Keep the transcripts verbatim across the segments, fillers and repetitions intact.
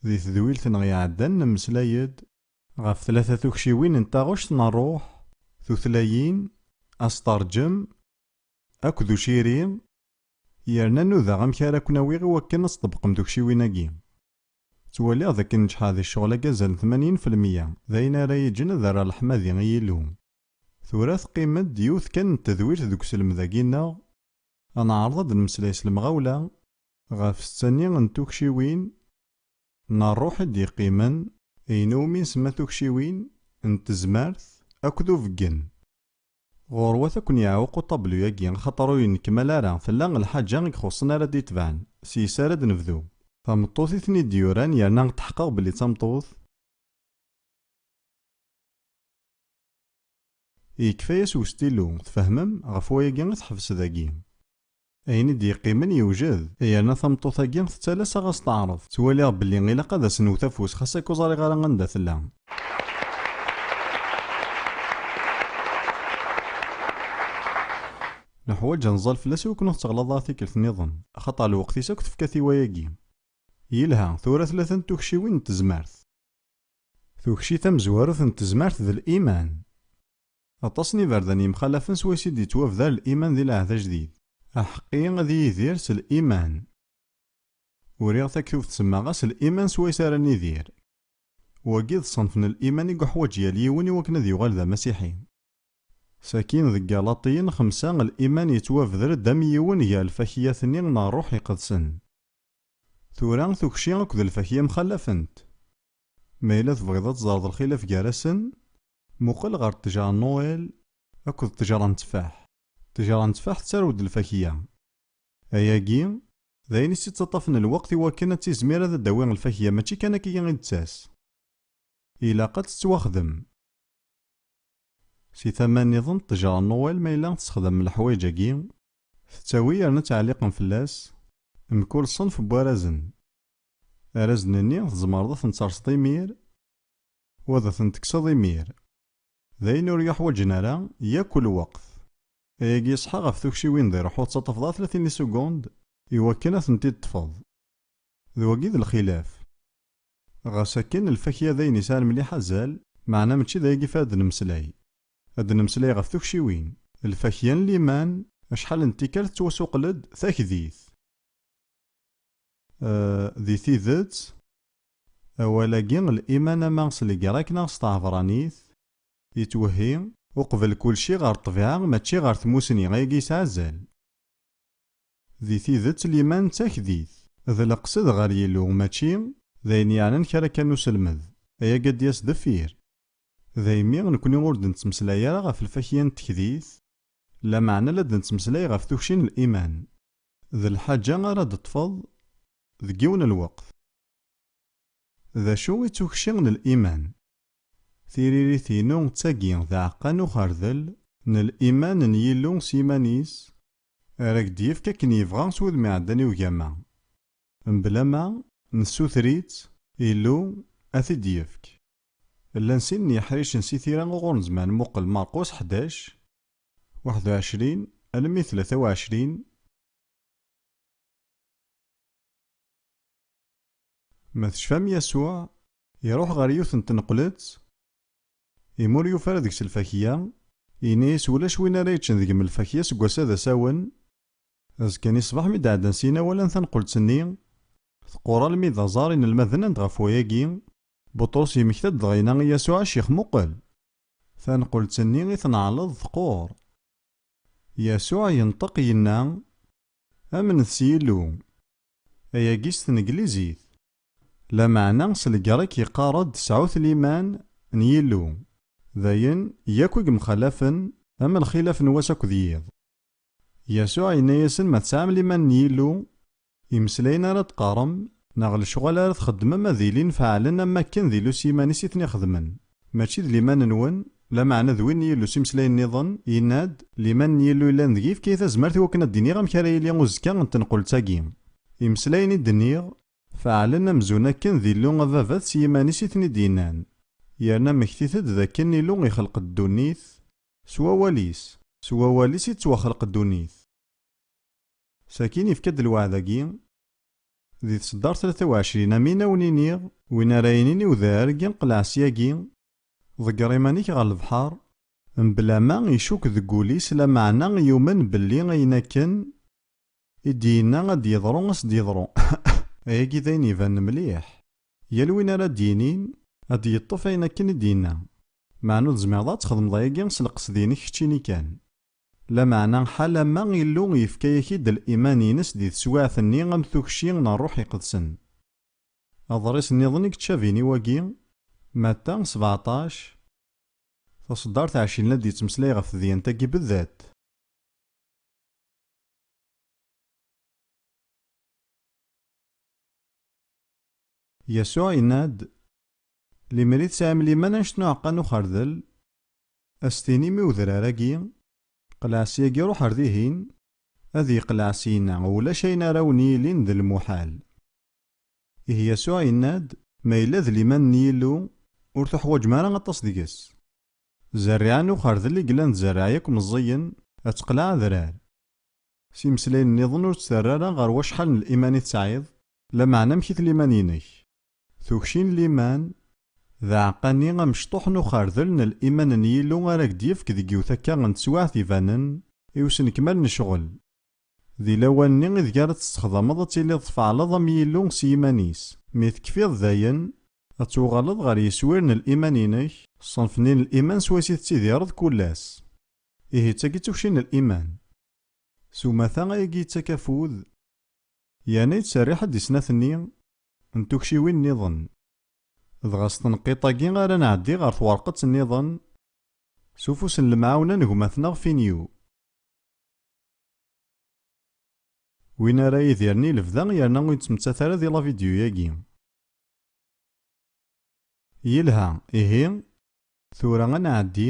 Di tedwilt-nneɣ iɛeddan, nemmeslay-d ɣef tlata tukciwin n taɣect n ṛṛuḥ, tutlayin, asṭerǧem, akked uciri, yerna nudaɣ amek ara ken-awiɣ i wakken ad tṭebbqem tukciwin-agi. Ttwaliɣ d akken neǧḥeɣ di ccɣel-agi azal n tmanyin fi lmeyya, d ayen ara yiǧen ad rreɣ leḥmadi i Yillu. Tura teqqim-d yiwet kan n tedwilt deg uselmed-agi-nneɣ, ad neɛreḍ ad d-nemmeslay s lemɣawla ɣef setta-nni n tukciwin n ṛṛuḥ i d-yeqqimen, ayen umi nsemma tukciwin n tezmert akked ubeggen. Ɣur-wat ad ken-yeɛweq uṭablu-agi, axaṭer ur yennekmal ara, tella lḥaǧa i ixuṣṣen ara d-itebɛen, s yes ara d-nebdu. Tameṭṭut i ten-id-yuran, yerna tḥeqqeɣ belli d tameṭṭut. Yekfa-yas ustilu, tfehmem, ɣef wayagi i teḥbes dagi. Ayen i d-yeqqimen yewjed, yerna tameṭṭut-agi tettalas-aɣ ad s-teɛreḍ. Ttwaliɣ belli ilaq ad as-nwet afus, xas akka ur ẓriɣ ara anda tella. Neḥwaǧ ad nẓal fell-as i wakken ur teɣlaḍ ara tikkelt nniḍen, axaṭer lweqt-is akk tefka-t i wayagi. Yelha, tura tlata n tukciwin n tezmert. Tukci tamezwarut n tezmert d liman. Aṭas n iberdan yemxalafen swayes i d-yettwabdar liman di lɛehd ajdid. Aḥeqqi ad yidir s liman. Uriɣ taktubt semmaɣ-as liman swayes ara nidir. Wagi d ṣṣenf n liman i yuḥwaǧ yal yiwen i wakken ad yuɣal d amasiḥi. Sakin deg Galaṭiyen xemsa, liman yettwabder-d am yiwen gar lfakiyat-nni n ṛṛuḥ iqedsen. Tura tukci akked lfakya mxallafent. Ma yella tebɣiḍ ad teẓreḍ lxilaf gar-asen, muqel ɣer ttejra n Noël akked ttejra n tteffaḥ. Ttejra n tteffaḥ tettarew-d lfakya. Ayagi, d ayen i s-ittaṭṭafen lweqt i wakken ad tizmir ad d-tawi lfakya, mačči kan akka i d-tettas. Ilaq ad tettwaxdem. Si tama nniḍen, ttejra n Noël ma yella tessexdam leḥwayeǧ-agi, tettawi yerna ttɛelliqen fell-as mkul ṣṣenf n warrazen. Arrazen-nni tzemreḍ ad ten-terseḍ imir, u ad ten-tekkseḍ imir. D ayen ur yuḥwaǧen ara yakk lweqt. Ayagi iṣeḥḥa ɣef tukciwin di ṛṛuḥ ur tettaṭṭafeḍ ara tlatin n isugunden i wakken ad tent-id-teṭṭfeḍ. D wagi i d lxilaf. Ɣas akken, lfakya d ayen yesɛan mliḥ azal, meɛna mačči d ayagi f ara d-nemmeslay. Ad d-nemmeslay ɣef tukciwin. Lfakya n liman, acḥal n tikkal tettwasuqel-d takdit. Eh, di tidet, awal-agi, liman, ama s legrek neɣ s tɛebranit, yettwehhi uqbel kulci ɣer ṭṭbiɛa, mačči ɣer tmusni, ayagi yesɛa azal. Di tidet, liman d takdit, d leqsed ɣer Yillu, mačči d ayen yeɛnan kra kan uselmed. Ayagi ad d-yas deffir. Daymi, nekni ur d-nettmeslay ara ɣef lfakya n tekdit, lameɛna la d-nettmeslay ɣef tukci n liman. D lḥaǧa ara d-teṭṭfeḍ deg yiwen n lweqt. D acu i d tukci n liman? Tiririt-inu d tagi, d aɛeqqa n uxerdel n liman n Yillu s yiman-is, ara k-d-yefk akken yebɣa s wudem iɛeddan i ugama. Mebla ma nessuter-itt, Illu a t-id-yefk. Llan sin n yeḥricen si tira uɣur nezmer nmuqel Marqus ḥdac, waḥed u ɛecrin almi tlata u ɛecrin. Ma tecfam, Yasuɛ iruḥ ɣer yiwet n tneqlet, imi ur yufi ara deg-s lfakya, yenna-yas: "Ulac win ara yeččen deg-m lfakya seg wass-a d asawen." Azekka-nni ṣṣbeḥ mi d-ɛeddan syin, walan tanqelt-nni teqqur almi d aẓar inelmaden ɣef wayagi. Buṭrus yemmekta-d dɣa yenna i Yasuɛ: "A Ccix, muqel! Tanqelt-nni i tneɛleḍ teqqur." Yasuɛ yenṭeq yenna: "Amnet s Yillu." Ayagi s tneglizit. Lameɛna s legrek yeqqar-d: "Sɛut liman n Yillu." Dayen, yakk i yemxalafen, am lxilaf n wass akked yiḍ. Yasuɛ yenna-yasen: "Ma tesɛam liman n Yillu, imeslayen ara d-teqqarem, neɣ lecɣal ara txeddmem, ad ilin feɛlen am wakken d Illu s yiman-is i ten-ixedmen. Mačči d liman-nwen, lameɛna d win n Yillu." S imeslayen nniḍen, yenna-d: "Liman n Yillu yellan deg-i yefka-yi tazmert i wakken ad d-iniɣ amek ara yili uzekka n tenqelt-agi. Imeslayen i d-nniɣ, feɛlen amzun akken d Illu a Baba-t s yiman-is i ten-id-yennan. Yerna mmektit-d d akken Illu ixleq-d ddunit s wawal-is, s wawal-is i tettwaxleq ddunit." Sakin yefka-d lweɛd-agi: Di tseddart tlata u ɛecrin, am win a wen-iniɣ, win ara yinin i udrar-agi, qleɛ syagi, ḍegger iman-ik ɣer lebḥer, mebla ma icukk deg wul-is, lameɛna yumen belli ayen akken i d-yenna ad d-yeḍru, ad s-d-yeḍru. Ayagi d ayen ibanen mliḥ. Yal win ara d-yinin, ad d-yeṭṭef ayen akken i d-yenna. Meɛna ur tezmireḍ ad txedmeḍ ayagi s lqesd-inek keččini kan. Lameɛna ḥala ma Illu yefka-yak-id liman-ines di teswiɛt-nni am tukci n Ṛṛuḥ Iqedsen. Aḍris nniḍen i yettcabin i wagi, Matta sbeɛṭac, taṣeddart ɛecrin, la d-yettmeslay ɣef tedyant-agi beddat. Yasuɛ yenna-d, "Limer i tesɛim liman annect n uɛeqqa n uxerdel, a s-tinim i udrar-agi, qleɛ syagi, ruḥ ar dihin, ad yeqleɛ syenna, ulac ayen ara wen-yilin d lmuḥal." Ihi Yasuɛ yenna-d, "Ma yella d liman n Yillu, ur tuḥwaǧem ara aṭas deg-s. Zerriɛa n uxerdel i yellan d zerriɛa yakk meẓẓiyen, ad teqleɛ adrar." S imeslayen nniḍen ur tt-terri ara ɣer wacḥal n liman i tesɛiḍ, lameɛna amek i t-liman-inek. Tukci n liman, d aɛeqqa-nni amecṭuḥ n uxerdel n liman n Yillu ara k-d-yefk deg yiwet akka n teswiɛt ibanen i usenekmal n ccɣel. Di lawan-nni ideg ara tessexdameḍ ad tiliḍ tfeɛleḍ am Yillu s yiman-is. Mi tekfiḍ dayen, ad tuɣaleḍ ɣer yeswir n liman-inek, ṣṣenf-nni n liman swayes i tettidireḍ kul ass. Ihi d tagi d tukci n liman. S umata ayagi yettak afud, yerna yettserriḥ-d i snat-nni n tukciwin nniḍen. Dɣa s tneqqiṭ-agi ara nɛeddi ɣer twerqet nniḍen, s ufus n lemɛawna n gma-tneɣ Finyu. Win ara yidiren i lebda yerna ur yettmettat ara di la vidéo-yagi. Yelha, ihi, tura ad nɛeddi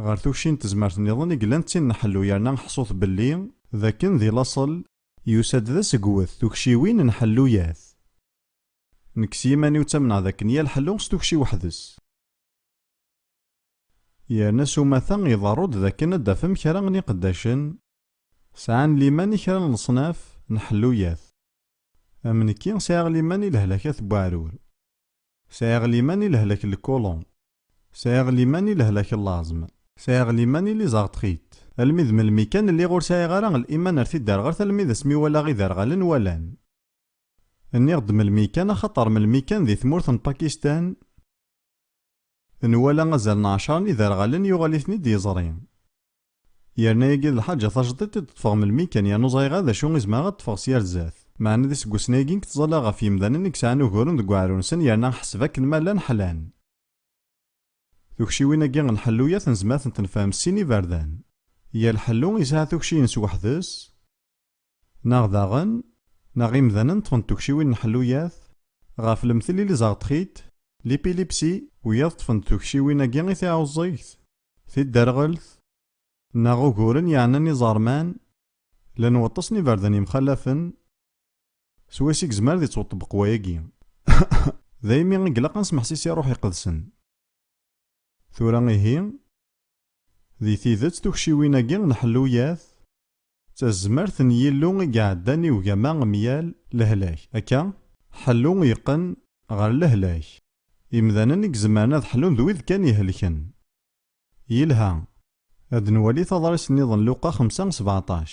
ɣer tukci n tezmert nniḍen i yellan d tin n ḥellu, yerna ḥṣut belli d akken di laṣel yusa-d d asegwet tukciwin n ḥelluyat. Nekk s yiman-iw ttamneɣ d akken yal ḥellu s tukci weḥd-s. Yerna s umata iḍerru-d d akken ad d-tafem kra n iqeddacen sɛan liman i kra n leṣnaf n ḥelluyat. Am nekki, sɛiɣ liman i lehlak at Buɛrur. Sɛiɣ liman i lehlak n lkulun. Sɛiɣ liman i lehlak n laẓem. Sɛiɣ liman i les arthrites. Almi d melmi kan lliɣ ur sɛiɣ ara liman ar tidderɣelt, almi d asmi walaɣ iderɣalen walan. Nniɣ-d melmi kan, axaṭer melmi kan di tmurt n Pakistan, nwala azal n ɛecṛa n iderɣalen yuɣal-iten-id yiẓri. Yerna-agi d lḥaǧa tajdiṭ i d-ṭṭfeɣ melmi kan, yernu ẓriɣ d acu i zemreɣ ad ṭṭfeɣ s yar zdat. Meɛna d iseggasen-agi i yettẓalla ɣef yemdanen i yesɛan uguren deg uɛrur-nsen, yerna ḥseb akken ma llan ḥlan. Tukciwin-agi n ḥelluyat nezmer ad tent-nefhem s sin iberdan. Yal ḥellu yesɛa tukci-ines weḥd-s, neɣ daɣen, neɣ imdanen ṭṭfen-d tukciwin n ḥelluyat, ɣef lemtel i les arthrites, l'épilepsie, wiyaḍ ṭṭfen-d tukciwin-agi i tiɛuẓẓegt, tidderɣelt, neɣ uguren yeɛnan iẓerman, llan waṭas n iberdan yemxalafen, swayes i yezmer ad yettwaṭebbeq wayagi. Daymi i ilaq ad nesmeḥsis i Ṛṛuḥ Iqedsen. Tura ihi, di tidet tukciwin-agi n ḥelluyat, d tazmert n Yillu i iɛeddan i ugama myal lehlak. Akka, ḥellu yeqqen ɣer lehlak. Imdanen i izemren ad ḥlun d wid kan ihelken. Yelha. Ad nwali taḍrist nniḍen, Luqa xemsa sbeɛṭac.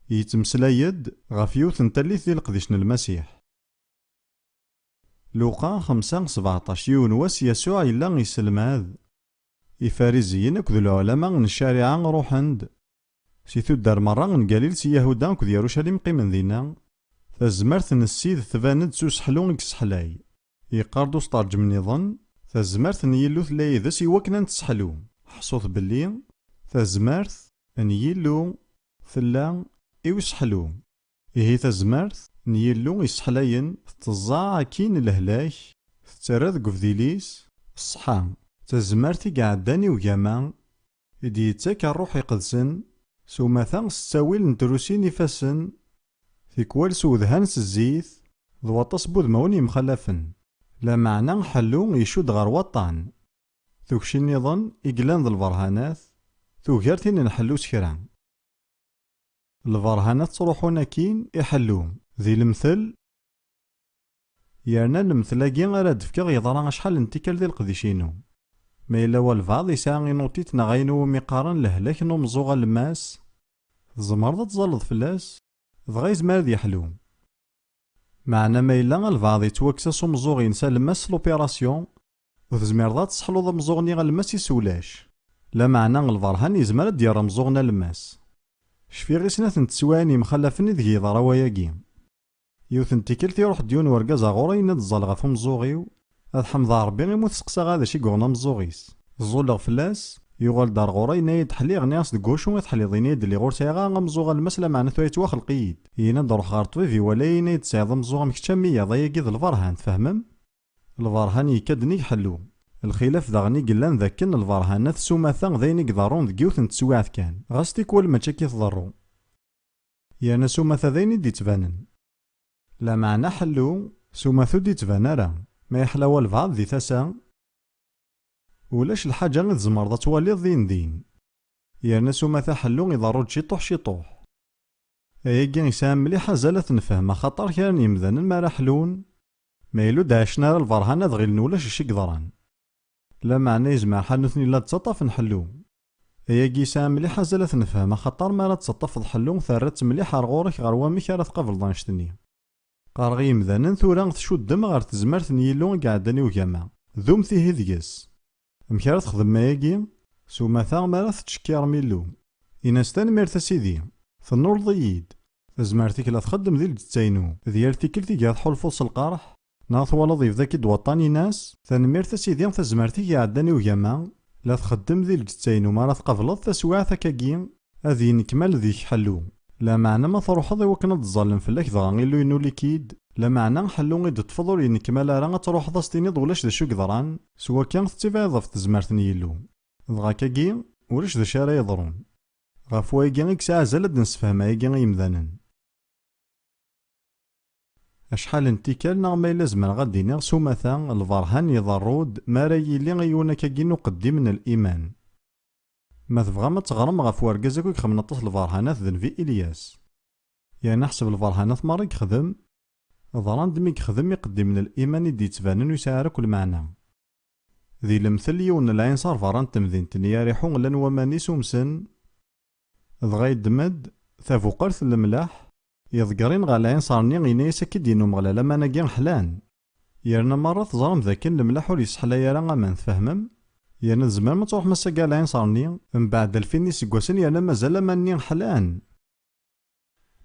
Yettmeslay-d ɣef yiwet n tallit di leqdic n Lmasiḥ. Luqa xemsa sbeɛṭac. Yiwen wass Yasuɛ yella yesselmad. Ifariziyen akked lɛulama n ccariɛa ruḥen-d. Si tuddar merra n Galil, si Yahuda akked Yarucalim qqimen dinna. Tazmert n Ssid tban-d s useḥlu i yesseḥlay. Yeqqar-d usṭerǧem nniḍen, tazmert n Yillu tella yid-s i wakken ad nesseḥlu. Ḥṣut belli tazmert n Yillu tella i useḥlu. Ihi tazmert n Yillu isseḥlayen tetteẓẓaɛ akkin lehlak, tettarra deg ubdil-is ṣṣeḥḥa. Tazmert i iɛeddan i ugama, i d-yettak Ṛṛuḥ Iqedsen, s umata s ttawil n trusi n ifassen, tikwal s uwedhan s zzit, d waṭas n wudmawen yemxalafen. Lameɛna ḥellu icudd ɣer waṭṭan. Tukci nniḍen i yellan d lberhanat, tugar tin n ḥellu s kra. Lberhanat ttruḥun akkin i Ḥellu. Di lemtel, yerna lemtel-agi ara d-fkeɣ yeḍra acḥal n tikkal di leqdic-inu. Ma yella walbeɛḍ yesɛa inuṭit neɣ ayen umi qqaren lehlak n umẓuɣ alemmas, tzemreḍ ad tẓalleḍ fell-as, dɣa yezmer ad yeḥlu. Meɛna ma yella albeɛḍ yettwakkes-as umẓuɣ-ines alemmas s l'opération, ur tezmireḍ ad tesseḥluḍ amẓuɣ-nni alemmas-is ulac. Lameɛna lberhan yezmer ad d-yerr amẓuɣ n alemmas. Cfiɣ i snat n teswiɛin yemxalafen ideg yeḍra wayagi. Yiwet n tikkelt iruḥ-d yiwen wergaz ɣur-i, yenna-d: "Ẓẓal ɣef umẓuɣ-iw, ad ḥemdeɣ Ṛebbi imi ur t-steqsaɣ ara d acu i yuɣen amẓuɣ-is." Ẓẓulleɣ fell-as, yuɣal-d ar ɣur-i, yenna-yi-d: "Ḥliɣ." Nniɣ-as: "Deg wacu i tḥliḍ?" Yenna-yi-d: "Lliɣ ur sɛiɣ ara amẓuɣ alemmas, lameɛna tura yettwaxleq-iyi-d." Yenna-d: "Ruḥ ɣer ṭṭbib, iwala-yi, yenna-yi-d: Tesɛiḍ amẓuɣ am kečč am wiyaḍ, ayagi d lberhan, tfehmem?" Lberhan yekka-d nnig Ḥellu. Lxilaf daɣen i yellan d akken lberhanat s umata d ayen i iḍerrun deg yiwet n teswiɛt kan, ɣas tikwal mačči akka i tḍerru. Yerna s umata d ayen i d-yettbanen. Lameɛna Ḥellu, s umata ur d-yettban ara, ma yeḥla walbeɛḍ di tasa, ulac lḥaǧa i tzemreḍ ad twaliḍ din din. Yerna s umata Ḥellu iḍerru-d ciṭuḥ ciṭuḥ. Ayagi yesɛa mliḥ azal ad t-nefhem, axaṭer kra n yemdanen mi ara ḥlun, ma yella ur d-ɛacen ara lberhan, ad ɣilen ulac acu i yeḍran. Lameɛna yezmer ḥal nutni la d-ttaṭṭafen Ḥellu. Ayagi yesɛa mliḥ azal ad t-nefhem, axaṭer mi ara d-taṭṭafeḍ Ḥellu, terra-tt mliḥ ar ɣur-k ɣer wamek ara tqableḍ annect-nni. Qqareɣ i yemdanen tura tcuddem ɣer tezmert n Yillu i iɛeddan i ugama. Dumt ihi deg-s. Amek ara texdem ayagi? S umata mi ara tettcekkiṛem Illu. Ini-as: "Tanemmirt a Sidi, tennuleḍ-iyi-d. Tazmert-ik la txeddem di lǧetta-inu. D yal tikkelt i giɣ tḥulfuḍ s lqerḥ, neɣ twalaḍ yebda-k-id waṭṭan, ini-as: Tanemmirt a Sidi, tazmert-ik iɛeddan i ugama, la txeddem di lǧetta-inu. Mi ara tqableḍ taswiɛt akkagi, ad yennekmal deg-k Ḥellu. Lameɛna ma truḥeḍ i wakken ad d-ẓẓallen fell-ak dɣa Illu, yennul-ik-id, lameɛna Ḥellu i d-teṭṭfeḍ ur yennekmal ara, ad truḥeḍ ad s-tiniḍ ulac d acu i yeḍran, s wakka tettibɛiḍ ɣef tezmert n Yillu. Dɣa akkagi, ulac d acu ara yeḍrun." Ɣef wayagi i yesɛa azal ad d-nessefhem ayagi i yemdanen. Acḥal n tikkal neɣ ma yella zemreɣ ad d-iniɣ s umata, lberhan iḍerru-d mi ara yili yiwen akkagi n uqeddim n liman. Ma tebɣam ad teɣrem ɣef wergaz akk i ixedmen aṭas n lberhanat, d nnbi Ilyas. Yerna ḥseb lberhanat merra i yexdem, ḍran-d mi yexdem iqeddimen n liman i d-yettbanen ur yesɛi ara akk lmeɛna. Di lemtel, yiwen n lɛinṣer berra n temdint n Yariḥu llan waman-is umsen, dɣa yeddem-d tabuqert n lemleḥ, yeḍger-in ɣer lɛinṣer-nni, yenna-yas: "Akka i d-yenna Umeɣlal, aman-agi ḥlan." Yerna merra teẓram d akken lemleḥ ur yesseḥlay ara aman, tfehmem? Yerna tzemrem ad truḥem ass-agi ɣer lɛinṣer-nni, mbeɛd alfin n yiseggasen, yerna mazal aman-nni ḥlan.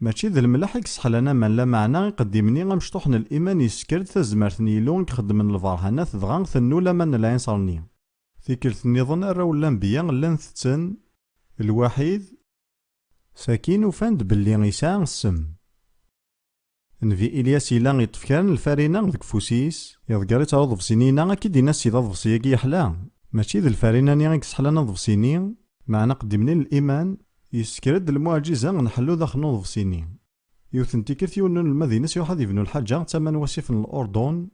Mačči d lemleḥ i yesseḥlan aman, lameɛna iqeddimen-nni amecṭuḥ n liman yessker-d tazmert n Yillu i ixeddmen lberhanat, dɣa tennul aman n lɛinṣer-nni. Tikkelt nniḍen arraw n lanbeyya llan tetten lwaḥid, sakin ufan-d belli yesɛa ssem. Nnbi Ilyas yella yeṭṭef kra n lfarina deg ufus-is, iḍegger-itt ɣer uḍebsi-nni, yenna: "Akka i d-yenna Ssid, aḍebsi-agi yeḥla. Mačči d lfarina-nni i yesseḥlan aḍebsi-nni, meɛna aqeddim-nni n liman yessker-d lmuɛǧiza n Ḥellu daxel n uḍebsi-nni." Yiwet n tikkelt, yiwen n unelmad-ines iruḥ ad yebnu lḥaǧa tama n wasif n Lurdun,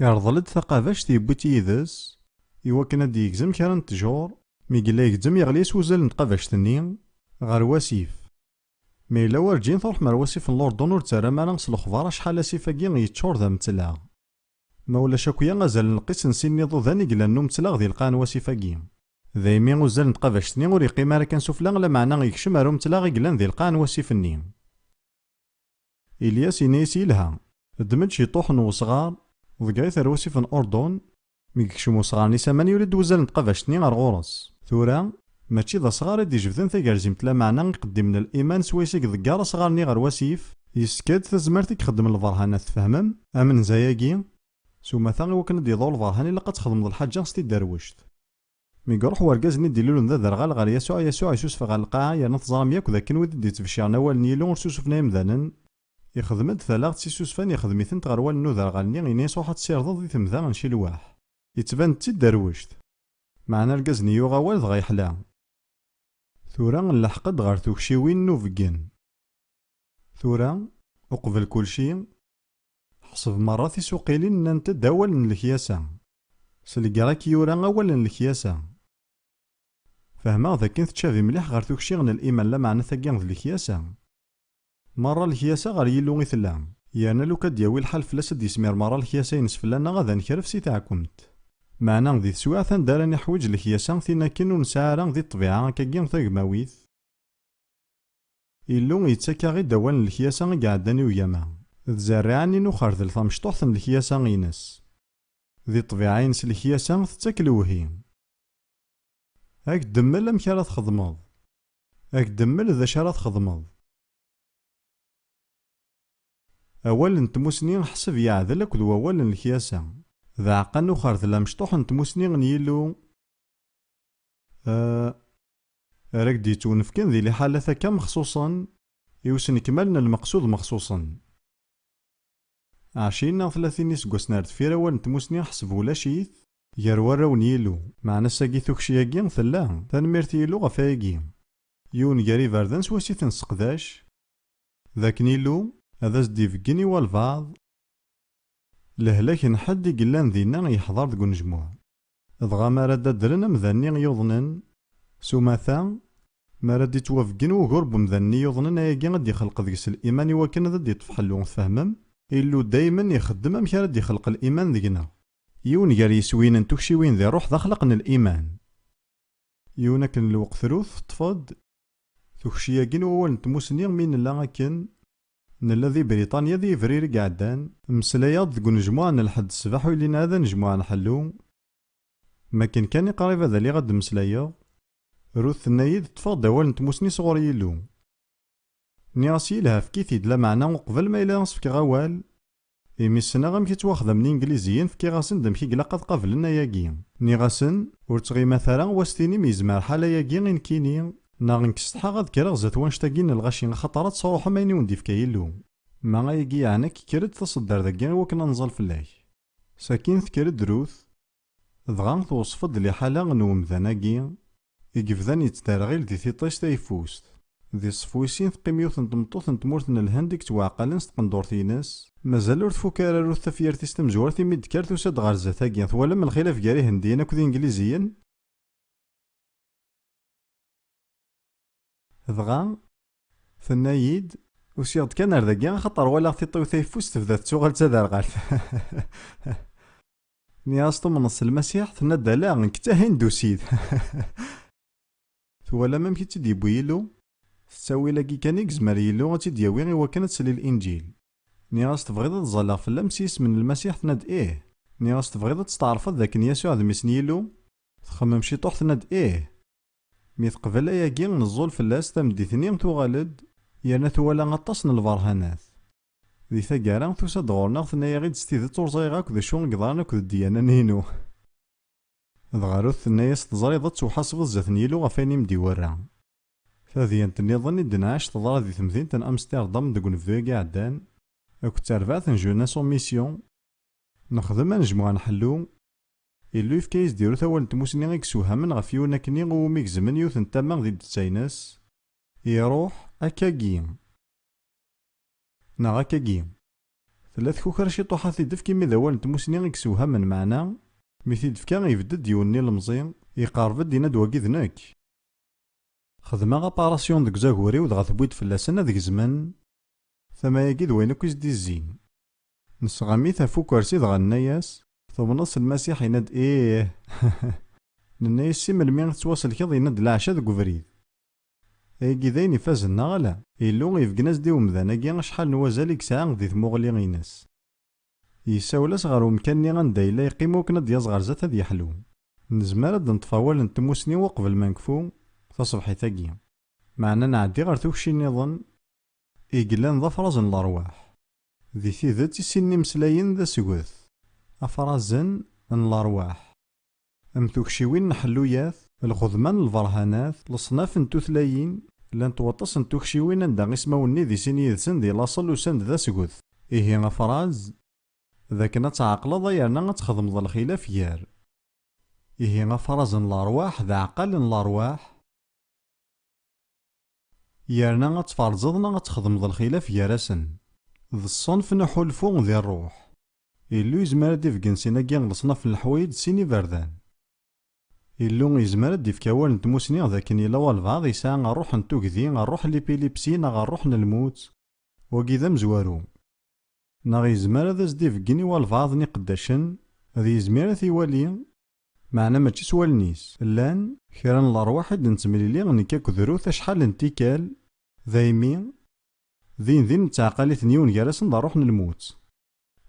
irḍel-d taqabact, yewwi-tt yid-s i wakken ad d-yegzem kra n ttjur. Mi yella igezzem, yeɣli-as wuzal n tqabact-nni ɣer wasif. Ma yella werǧin truḥem ar wasif n Lurdun, ur d-terram ara s lexbar acḥal asif-agi yeččur d ametlaɣ. Ma ulac akya, azal n lqis n sin n iḍudan i yellan n umetlaɣ di lqaɛ n wasif-agi. Daymi uzal n tqabact-nni ur yeqqim ara kan sufella, lameɛna yekcem ar umetlaɣ i yellan di lqaɛ n wasif-nni. Ilyas yenna-yas: "Yelha, ddem-d ciṭuḥ n wesɣar, ḍegger-it ar wasif n Urdun." Mi yekcem wesɣar-nni s aman, yuli-d wuzal n tqabact-nni ɣer ɣur-s. Tura, mačči d asɣar i d-ijebden tagerzimt, lameɛna iqeddimen n liman, swayes i iḍegger asɣar-nni ɣer wasif, yessker-d tazmert i ixeddmen lberhanat, tfehmem? Amenza-agi, s umata, i wakken ad d-yeḍru lberhan, ilaq ad txedmeḍ lḥaǧa s tidderwect. Mi iruḥ wergaz-nni d-ilulen d aderɣal ɣer Yasuɛ, Yasuɛ isusef ɣer lqaɛa, yerna teẓram yakk d akken wid i d-yettbeccaren awal n Yillu ur susufen ara imdanen. Ixdem-d talaɣt s isusfan, ixdem-itent ɣer wallen n uderɣal-nni, yenna-yas: "Ruḥ ad tessirdeḍ di temda n Cilwaḥ." Yettban-d d tidderwect. Meɛna argaz-nni yuɣ awal dɣa yeḥla. Tura nleḥq-d ɣer tukciwin n ubeggen. Tura, uqbel kulci, ḥseb merra tisuqilin nnant-d awal n lekyasa. Slegger-ak yura awal n lekyasa. Fehmeɣ d akken tcabi mliḥ ɣer tukci n liman, lameɛna tagi d lekyasa. Merra lekyasa ɣer Yillu i tella, yerna lukan ad d-yawi lḥal fell-as ad d-yesmir merra lekyasa-ines fell-aneɣ ad nekref si taɛkemt. Meɛna di teswiɛt anda ara niḥwiǧ lekyasa, tin akken ur nesɛi ara di ṭṭbiɛa akkagi tagmawit, Illu yettak-aɣ-id awal n lekyasa i iɛeddan i ugama, d zerriɛa-nni n uxerdel tamecṭuḥt n lekyasa-ines. Di ṭṭbiɛa-ines lekyasa tettak lewhi. Ad k-d-temmel amek ara txedmeḍ. Ad k-d-temmel d acu ara txedmeḍ. Awal n tmusni ḥseb yeɛdel akked wawal n lekyasa. D aɛeqqa n uxerdel amecṭuḥ n tmusni n Yillu. Eh, ara k-d-yettwenefken di liḥalat akka mexṣuṣen, i usenekmal n lmeqsud mexṣuṣen. Ɛecrin neɣ tlatin iseggasen ar deffir awal n tmusni ḥseb ulac-it, gar warraw n Yillu, meɛna ass-agi tukci-agi tella, tanemmirt i Yillu ɣef wayagi. Yiwen gar iberdan s wass i t-nesseqdac, d akken Illu ad as-d-ibeggen i walbeɛḍ lehlak n ḥedd i yellan dinna yeḥḍer deg unejmuɛ. Dɣa mi ara d-addren amdan-nni yuḍnen, s umata, mi ara d-ittwabeggen wugur n wemdan-nni yuḍnen, ayagi ad d-ixelq deg-s liman i wakken ad d-iṭṭef ḥellu. Tfehmem? Illu daymen ixeddem amek ara d-ixelq liman deg-neɣ. Yiwen gar yiswiyen n tukciwin di ṛṛuḥ d axlaq n liman. Yiwen akken lweqt rut teṭṭef-d tukci-agi n wawal n tmusni mi nella akken, nella di Briṭanya di yebrir i iɛeddan, mmeslayeɣ-d deg unejmuɛ n lḥedd ṣṣbeḥ ur yellin ara d anejmuɛ n ḥellu. Makken kan i qrib ad aliɣ ad d-mmeslayeɣ, Ruth tenna-yi-d ṭṭfeɣ-d awal n tmusni sɣur Yillu. Nniɣ-as yelha efk-it-id, lameɛna uqbel ma yella as-fkeɣ awal, imi ssneɣ amek i ttwaxdamen Ingliziyen, fkiɣ-asen-d amek i ilaq ad qablen ayagi. Nniɣ-asen, ur ttɣimat ara, wa s-tinim yezmer ḥal ayagi i nekkini, neɣ nekk setḥaɣ ad kkreɣ zdat wannect-agi n lɣaci axaṭer ad tesruḥem ayen i wen-d-ifka Yillu. Ma ayagi yeɛna-k, kker-d taṣeddart-agi i wakken ad nẓal fell-ak. Sakin tekker-d Ruth, dɣa tweṣṣef-d liḥala n wemdan-agi i yebdan yettderɣil di tiṭ-is tayeffust. Di ṣṣef wis sin teqqim yiwet n tmeṭṭut n tmurt n Lhend i yettwaɛqalen s tqendurt-ines. Mazal ur tfuk ara Ruth tafyirt-is tamezwarut imi d-tekker tusa-d ɣer zdat-agi. Twalam lxilaf gar Ihendiyen akked Ingliziyen? Dɣa, tenna-yi-d, usiɣ-d kan ar dagi axaṭer walaɣ tiṭ-iw tayeffust tebda tettuɣal d taderɣalt. Nniɣ-as tumneḍ s Lmasiḥ? Tenna-d ala, nekk d tahindusit. Twalam amek i tt-id-yewwi Yillu? S ttawil-agi kan i yezmer Yillu ad tt-id-yawi i wakken ad tsel i Linǧil. Nniɣ-as tebɣiḍ ad ẓalleɣ fell-am s yisem n Lmasiḥ? Tenna-d ih. Nniɣ-as tebɣiḍ ad testeɛrfeḍ d akken Yasuɛ d mmi-s n Yillu? Txemmem ciṭuḥ tenna-d ih. Mi teqbel ayagi neẓẓul fell-as, tameddit-nni tuɣal-d, yerna twala aṭas n lberhanat. Di taggara tusa-d ɣur-neɣ tenna-yaɣ-id s tidet ur ẓriɣ akk d acu i yeḍran akked ddiyana-nni-inu. Dɣa Ruth tenna-yas teẓriḍ ad tewḥaseḍ zdat n Yillu ɣef wayen i m-d-iwerra. Tadyant nniḍen i d-nɛac teḍra di temdint n Amsterdam deg unebdu-agi iɛeddan, akked terbaɛt n Jeunesse en Mission, nexdem anejmuɛ n ḥellu, Illu yefka-yas-d i Ruth awal n tmusni i yessewhamen ɣef yiwen akkenni iwumi gezmen yiwet n tama di ddetta-ines, iruḥ akkagi. Neɣ akkagi. Tella tkukra ciṭuḥ ad t-id-tefk imi d awal n tmusni i yessewhamen, meɛna mi t-id-tefka ibedd-d yiwen n ilemẓi, iqerreb-d yenna-d wagi d nekk. Xedmeɣ aparasyon deg uzagur-iw dɣa tewwi-d fell-asen ad gezmen tama-agi d wayen akk i s-d-izzin. Nesɣam-it ɣef ukersi dɣa nenna-yas, tumneḍ s Lmasiḥ? Yenna-d ih. Nenna-yas si melmi i tettwaselkeḍ? Yenna-d leɛca deg ubrid. Ayagi d ayen ifazen neɣ ala? Illu ibeggen-as-d i umdan-agi acḥal n wazal i yesɛa di tmuɣli-ines. Yessawel-as ɣer umkan-nni anda yella yeqqim wakken ad d-yaẓ ɣer zdat ad yeḥlu. Nezmer ad d-neṭṭef awal n tmusni uqbel ma nekfu taṣebḥit-agi. Meɛna nɛeddi ɣer tukci nniḍen i yellan d afraẓ n lerwaḥ. Di tidet, i sin n imeslayen d asget. Afrazen n lerwaḥ. Am tukciwin n ḥelluyat, lxedma n lberhanat, leṣnaf n tutlayin, llant waṭas n tukciwin anda ismawen-nni di sin yid-sen di laṣel usan-d d asget. Ihi afraz, d akken ad tɛeqleḍ yerna ad txedmeḍ lxilaf gar. Ihi afraz n lerwaḥ d aɛqal n lerwaḥ, yerna ad tferẓeḍ neɣ ad txedmeḍ lxilaf gar-asen. D ṣṣenf n uḥulfu di ṛṛuḥ. Illu yezmer ad d-ibeggen sin-agi leṣnaf n leḥwayeǧ d sin iberdan. Illu yezmer ad d-ifk awal n tmusni d akken yella walbeɛḍ yesɛa ṛṛuḥ n tugdi, ṛṛuḥ n lipilipsi neɣ ṛṛuḥ n lmut. Wagi d amezwaru. Neɣ yezmer ad as-d-ibeggen i walbeɛḍ n iqeddacen, ad yezmir ad t-iwali, meɛna mačči s wallen-is. Llan kra n lerwaḥ i d-nettemlili nekk akked Ruth acḥal n tikkal, daymi, din din nettɛeqqal-iten yiwen gar-asen d ṛṛuḥ n lmut.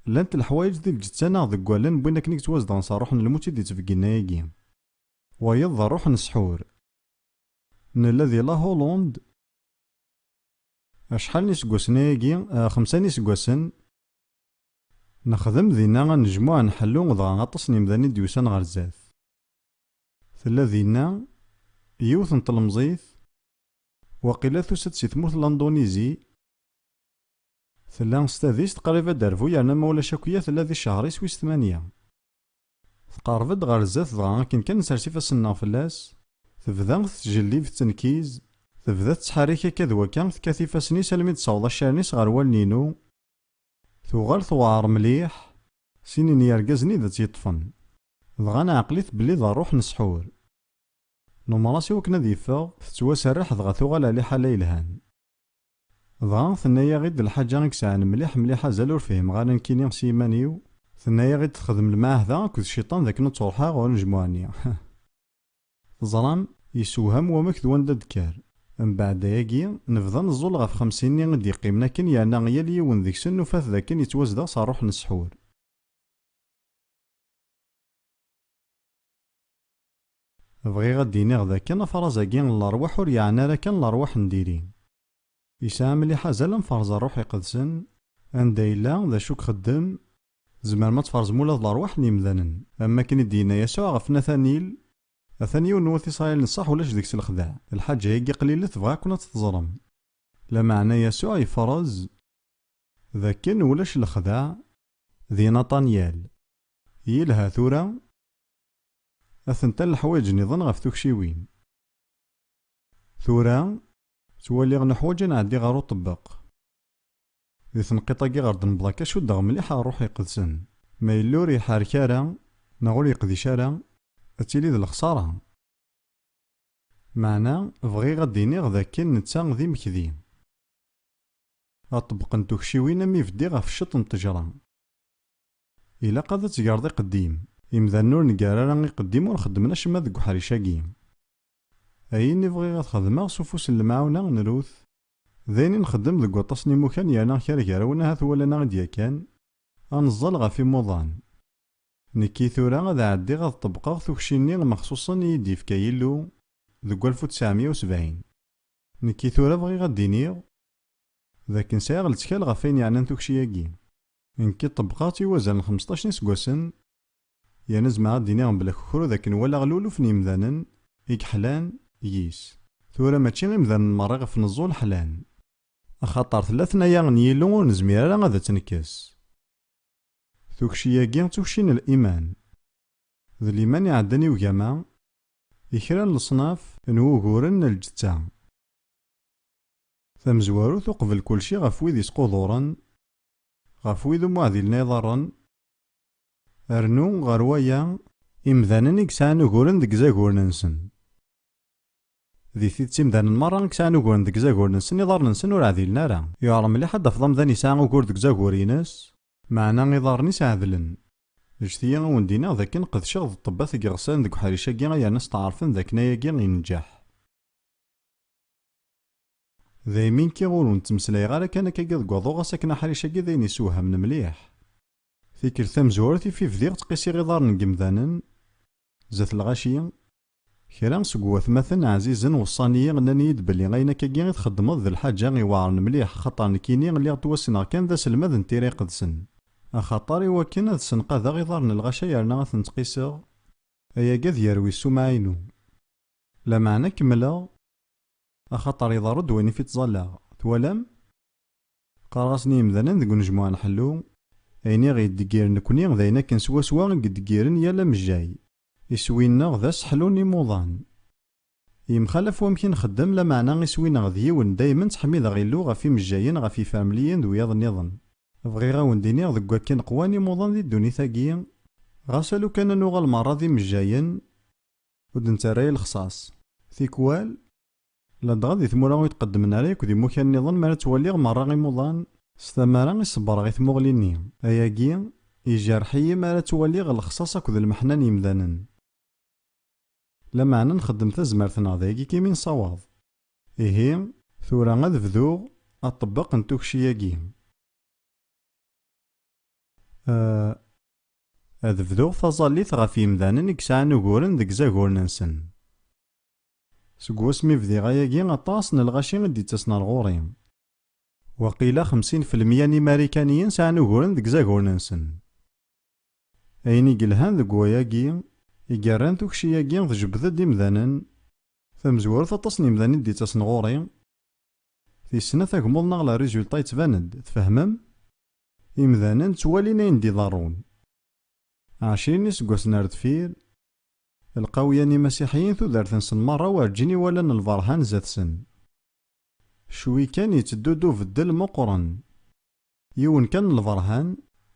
Llant leḥwayeǧ di lǧetta neɣ deg wallen wwin akken i yettwazedɣen s ṛṛuḥ n lmut i d-ittbeggen ayagi. Wayeḍ d ṛṛuḥ n ssḥur. Nella di la Hollande. Acḥal n iseggasen ayagi? Ah, xemsa n iseggasen. Nexdem dinna anejmuɛ n ḥellu, dɣa aṭas n yimdanen i d-yusan ɣer zdat. Tella dinna yiwet n tlemẓit, waqila tusa-d si tmurt n Landunizi. Tella s tadist qrib ad d-terbu, yerna ma ulac akya tella di ccehr-is wis tmanya. Tqerreb-d ɣer zdat, dɣa akken kan nsers ifassen-nneɣ fell-as, tebda tettjellib, tettenkiz, tebda tettḥerrik akka d wakka, tekkat ifassen-is almi d-tessaweḍ accaren-is ɣer wallen-inu. Tuɣal tewɛer mliḥ, sin n yergazen i d tt-yeṭṭfen. Dɣa neɛqel-it belli d ṛṛuḥ n ssḥur. Numer-as i wakken ad yeffeɣ, tettwaserreḥ dɣa tuɣal ar liḥala yelhan. Dɣa tenna-yaɣ-id lḥaǧa i yesɛan mliḥ mliḥ azal ur fhimeɣ ara nekkini s yiman-iw, tenna-yaɣ-id texdem lmeɛahda akked cciṭan d akken ur ttruḥ ara ɣer unejmuɛ-nni. Teẓram, yessewham wamek d wanda d-tekker. Mbeɛd ayagi, nebda neẓẓul ɣef xemsin-nni i d-yeqqimen akken, yerna yal yiwen deg-sen nufa-t d akken yettwazdeɣ s ṛṛuḥ n ssḥur. Bɣiɣ ad d-iniɣ d akken afraz-agi n lerwaḥ ur yeɛni ara kan lerwaḥ n diri. Yesɛa mliḥ azal ad nferẓ ṛṛuḥ iqedsen, anda yella, d acu i ixeddem, tzemrem ad tferẓem ula d lerwaḥ n yemdanen, am wakken i d-yenna Yasuɛ ɣef Natanil, atan yiwen n wat Isṛayil n ṣṣeḥ ulac deg-s lexdeɛ, lḥaǧa-agi qlilet bɣiɣ-ken ad tt-teẓrem. Lameɛna Yasuɛ yefrez d akken ulac lexdeɛ di Naṭanyal. Yelha tura, atent-a leḥwayeǧ nniḍen ɣef tukciwin. Tura, ttwaliɣ neḥwaǧ ad nɛeddi ɣer uṭebbeq. Di tenqiṭ-agi ɣer d-newweḍ akka cuddeɣ mliḥ ɣer Ṛṛuḥ Iqedsen. Ma yella ur iḥerrek ara, neɣ ur yeqdic ara, ad tili d lexṣara. Meɛna, bɣiɣ ad d-iniɣ d akken netta d imekdi. Aṭebbeq n tukciwin am ibeddi ɣef cceṭ n ttejra. Ilaq ad tgereḍ iqeddim. Imdanen ur neggar ara iqeddim ur xeddmen acemma deg uḥric-agi. Ayen i bɣiɣ ad xedmeɣ s ufus n lemɛawna n Ruth, d ayen i nxeddem deg waṭas n imukan yerna kra gar-awen ahat walan-aɣ-d yakan, ad neẓẓal ɣef imuḍan. Nekki tura ad ɛeddiɣ ad ṭebbqeɣ tukci-nni mexṣuṣen i yi-d-yefka Yillu deg walef u tesɛemya u sebɛin. Nekki tura bɣiɣ ad d-iniɣ d akken sɛiɣ lettkal ɣef wayen yeɛnan tukci-agi. Nekki ṭebbqeɣ-tt i wazal n xemseṭṭac n iseggasen, yerna zemreɣ ad d-iniɣ mebla akukru d akken walaɣ luluf n yemdanen i yeḥlan yis. Tura mačči imdanen merra ɣef neẓẓul ḥlan, axaṭer tella tnaya n Yillu ur nezmir ara ad tt-nekkes. Tukci-agi d tukci n liman. D liman iɛeddan i ugama, i kra n leṣnaf n wuguren n lǧetta. Tamezwarut, uqbel kulci, ɣef wid isquduren, ɣef wid umi ɛdilen iḍarren, rnu ɣer waya, imdanen i yesɛan uguren deg izaguren-nsen. Di tidet, imdanen merra i yesɛan uguren deg izaguren-nsen, iḍarren-nsen ur ɛdilen ara. Yuɛer mliḥ ad d-tafeḍ amdan yesɛa ugur deg uzagur-ines, meɛna iḍarren-is ɛedlen. Ǧǧet-iyi ad wen-d-iniɣ d akken qedceɣ d ṭṭebbat n yiɣsan deg uḥric-agi, yerna steɛṛfen d akken ayagi inǧeḥ. Daymi nekki ur wen-ttmeslayeɣ ara kan akkagi deg waḍu, ɣas akken aḥric-agi d ayen yessewhamen mliḥ. Tikkelt tamezwarut i fi bdiɣ ttqisiɣ iḍarren n yemdanen, zdat lɣaci, kra seg watmaten ɛzizen weṣṣan-iyi, nnan-iyi-d belli ayen akkagi i txeddmeḍ d lḥaǧa iweɛren mliḥ, axaṭer nekkini lliɣ ttwassneɣ kan d aselmad n Tira Iqedsen. Axaṭer i wakken ad ssenqadeɣ iḍarren n lɣaci yerna ad ten-ttqiseɣ, ayagi ad yerwi ssumɛa-inu. Lameɛna kemmleɣ, axaṭer iḍerru-d wayen i fi ttẓallaɣ. Twalam? Qqareɣ-asen i yemdanen deg unejmuɛ n ḥellu, ayen i ɣ-yeddeggiren nekkni d ayen akken swaswa i yeddeggiren yal amejjay. Iswi-nneɣ d aseḥlu n imuḍan. Yemxalaf wamek i nxeddem, lameɛna iswi-nneɣ d yiwen, daymen ttḥemmideɣ Illu ɣef imejjayen, ɣef yifermliyen d wiyaḍ nniḍen. Bɣiɣ a wen-d-iniɣ deg wakken qwan imuḍan di ddunit-agi, ɣas a lukan ad nuɣal merra d imejjayen, ur d-nettarra i lexṣaṣ. Tikwal, Ladɣa di tmura ur tqeddmen ara yakk d imukan nniḍen mi ara ttwaliɣ merra imuḍan, s tamara i ṣebbreɣ i tmuɣli-nni. Ayagi, ijerreḥ-iyi mi ara ttwaliɣ lexṣaṣ akked lmeḥna n yimdanen. Lameɛna nxeddem tazmert-nneɣ, d ayagi kan i nessawaḍ. Ihi, tura ad bduɣ aṭebbeq n tukci-agi. Eh, ad bduɣ taẓallit ɣef yimdanen i yesɛan uguren deg izaguren-nsen. Seg wasmi bdiɣ ayagi, aṭas n lɣaci i d-yettasen ar ɣur-i. Waqila xemsin fi lmeyya n Imarikaniyen sɛan uguren deg izaguren-nsen. Ayen i yelhan deg wayagi, i yerran tukci-agi tjebbed-d imdanen, tamezwarut aṭas n yimdanen i d-yettasen ɣur-i. Tis snat, agmuḍ neɣ la résultat yettban-d, tfehmem? Imdanen ttwalin ayen d-iḍerrun. Ɛecrin iseggasen ar deffir, lqawya n imasiḥiyen tudert-nsen merra werǧin i walan lberhan zdat-sen. Cwi kan yetteddu-d ubeddel meqqren. Yiwen kan n lberhan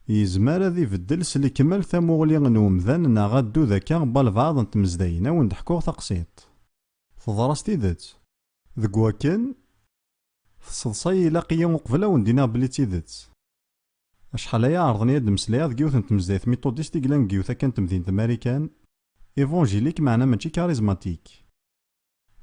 yezmer ad ibeddel s lekmal tamuɣli n umdan neɣ addud akka n walbeɛḍ n tmezdayin. Ad wen-d-ḥkuɣ taqsiṭ. Teḍra s tidet. Deg wakken, tesseḍsay ilaq-iyi uqbel ad wen-d-iniɣ belli d tidet. Acḥal aya ɛerḍen-iyi ad d-meslayeɣ deg yiwet n tmezdayt miṭudist i yellan deg yiwet akka n temdint n Marikan, évangélique meɛna mačči charismatique.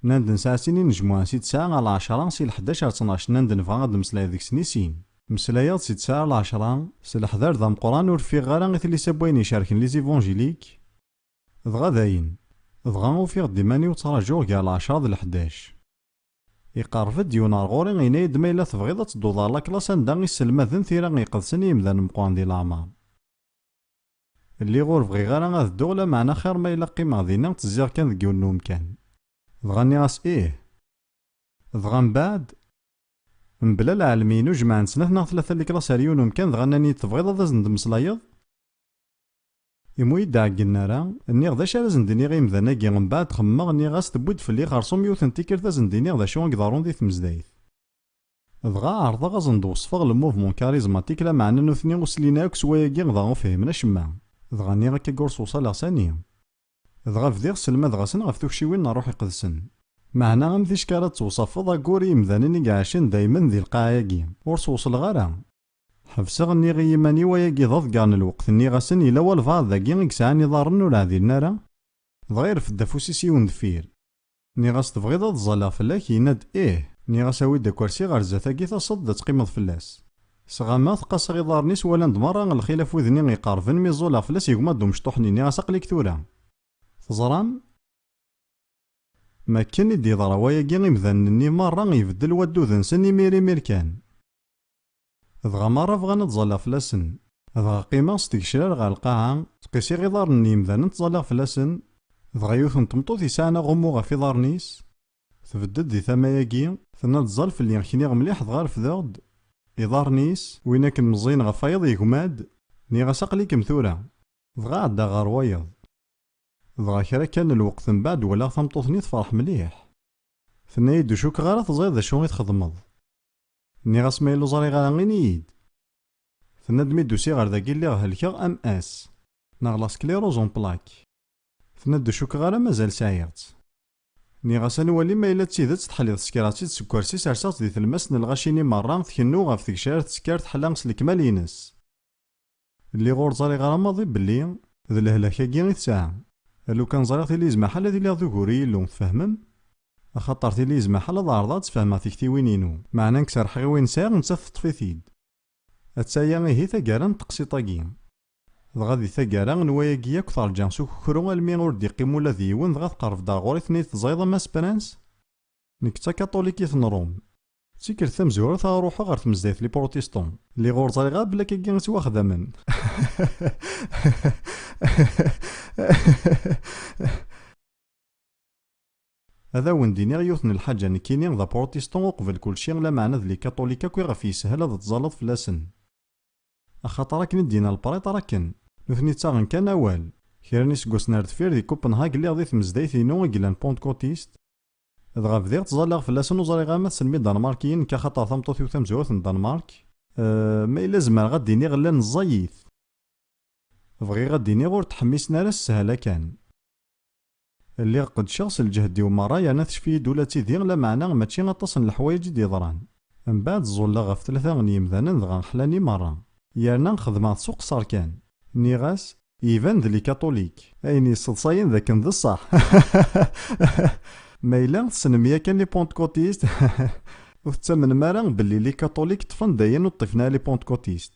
Nnan-d nesɛa sin inejmuɛen si tesɛa ar lɛecṛa, si leḥdac ar ttnac, nnan-d nebɣa ad d-meslayeɣ deg-sen i sin. Meslayeɣ-d si tesɛa ar lɛecṛa, s leḥder d ameqqran ur ffiɣeɣ ara i tlisa n wayen icerken les évangéliques. Dɣa dayen. Dɣa ufiɣ-d iman-iw ttrajuɣ gar lɛecṛa d leḥdac. Iqerreb-d yiwen ar ɣur-i, yenna-yi-d ma yella tebɣiḍ ad tedduḍ ɣer laklas anda i sselmaden tira iqedsen i yimdanen meqqren di leɛmer. Lliɣ ur bɣiɣ ara ad dduɣ, lameɛna xir ma yella qqimeɣ dinna, ttezziɣ kan deg yiwen n umkan. Dɣa nniɣ-as ih. Dɣa mbeɛd, mebla lɛelm-inu, jemɛen snat neɣ tlata n leklas ar yiwen umkan, dɣa nnan-iyi-d tebɣiḍ ad asen-d-meslayeḍ? Imi ur yi-d-ɛeggnen ara, nniɣ d acu ara asen-d-iniɣ i yimdanen-agi? Mbeɛd xemmemeɣ, nniɣ-as tewwi-d fell-i xersum yiwet n tikkelt ad asen-d-iniɣ d acu i iḍerrun di tmezdayt. Dɣa ɛerḍeɣ ad asen-d-weṣfeɣ le mouvement charismatique, lameɛna nutni ur slin akk s wayagi, dɣa ur fhimen acemma. Dɣa nniɣ akka ur sewṣaleɣ sani. Dɣa bdiɣ sselmadeɣ-asen ɣef tukciwin n Ṛṛuḥ Iqedsen. Meɛna am ticki ara d-tewṣafeḍ agur i yimdanen i iɛacen daymen di lqaɛa-agi. Ur sewṣleɣ ara. Ḥebseɣ, nniɣ i yiman-iw ayagi d aḍegger n lweqt, nniɣ-asen yella walbeɛḍ dagi i yesɛan iḍarren ur ɛdilen ara. Dɣa irfed afus-is i undeffir. Nniɣ-as tebɣiḍ ad ẓẓalleɣ fell-ak? Yenna-d ih. Nniɣ-as awi-d akersi ɣer zdat-agi taseḍ-d ad teqqimeḍ fell-as. Sɣameɣ-t, qqaseɣ iḍarren-is, walan-d merra lxilaf widen-nni iqerben, mi ẓẓuleɣ fell-as yegma-d umecṭuḥ-nni, nniɣ-as aql-ik tura. Teẓram? Makken i d-yeḍra wayagi, imdanen-nni merra ibeddel waddud-nsen imir imir kan. Dɣa merra bɣan ad ẓẓalleɣ fell-asen. Dɣa qqimeɣ s tgecrar ɣer lqaɛa, ttqisiɣ iḍarren n yimdanen ttẓalliɣ fell-asen, dɣa yiwet n tmeṭṭut yesɛan aɣummu ɣef iḍarren-is, tbedd-d di tama-agi, tenna-d ẓẓal fell-i, kniɣ mliḥ dɣa refdeɣ-d iḍarren-is, win akken meẓẓiyen ɣef wayeḍ yegma-d, nniɣ-as aql-ikem tura. Dɣa ɛeddaɣ ɣer wayeḍ. Dɣa kra kan n lweqt mbeɛd walaɣ tameṭṭut-nni tefreḥ mliḥ. Tenna-yi-d ur cukkeɣ ara teẓriḍ d acu i txedmeḍ. Nniɣ-as ma yella ur ẓriɣ ara ini-yi-d. Tenna-d mi d-usiɣ ɣer dagi lliɣ helkeɣ M S, neɣ la sclérose en plaques. Tenna-d ur cukkeɣ ara mazal sɛiɣ-tt. Nniɣ-as a nwali ma yella d tidet teḥliḍ ssekreɣ-tt-id seg ukersi serseɣ-tt di tlemmast n lɣaci-nni merra tkennu ɣef tgecrar tekker teḥla s lekmal-ines. Lliɣ ur ẓriɣ ara maḍi belli d lehlak-agi i tesɛa. Lukan ẓriɣ tili yezmer ḥal ad iliɣ d ugur i Yillu, tfehmem? Axaṭer tili yezmer ḥal ad ɛerḍeɣ ad d-sfehmeɣ tiktiwin-inu, meɛna nekk serḥeɣ i wayen sɛiɣ, nettat teṭṭef-it-id. Attaya ihi taggara n teqsiṭ-agi. Dɣa di taggara n wayagi yakk terǧa s ukukru almi ur d-iqqim ula d yiwen, dɣa tqerreb-d ar ɣur-i, tenna-yi-d teẓriḍ a Mass Prince? Nekk d takaṭulikit n Ṛum. D tikkelt tamezwarut ara ruḥeɣ ɣer tmezdayt n les protestants. Lliɣ ur ẓriɣ ara belli akkagi i ttwaxdamen. Ad awen-d-iniɣ yiwet n lḥaǧa, nekkini d aprotestant uqbel kulci, lameɛna d les catholiques akk iɣef yeshel ad tẓalleḍ fell-asen. Axaṭer akken i d-yenna lpriṭer akken, nutni ttaɣen kan awal. Kra n yiseggasen ar deffir di Copenhague lliɣ di tmezdayt-inu i yellan pentecôtiste, dɣa bdiɣ ttẓallaɣ fell-asen, ur ẓriɣ ara ma tessnem idanmarkiyen, nekk axaṭer tameṭṭut-iw tamezwarut n Danmark. Eh, ma yella zemreɣ ad d-iniɣ llan ẓẓayit. Bɣiɣ ad d-iniɣ ur ttḥemmisen ara s sshala kan. Lliɣ qeddceɣ s lǧehd-iw merra, yerna tecfi-yi-d ula d tidi, lameɛna mačči aṭas n leḥwayeǧ i d-yeḍran. Mbeɛd ẓẓulleɣ ɣef tlata n yimdanen, dɣa ḥlan-i merra. Yerna xedmeɣ-t s uqeṣṣer kan. Nniɣ-as, iban d likatulik. Ayen yesseḍsayen d akken d ṣṣeḥ. Ma yella tessnem yakan les pentecôtistes, ur tettamnem ara belli likatulik ṭṭfen-d ayen ur ṭṭifen ara les pentecôtistes.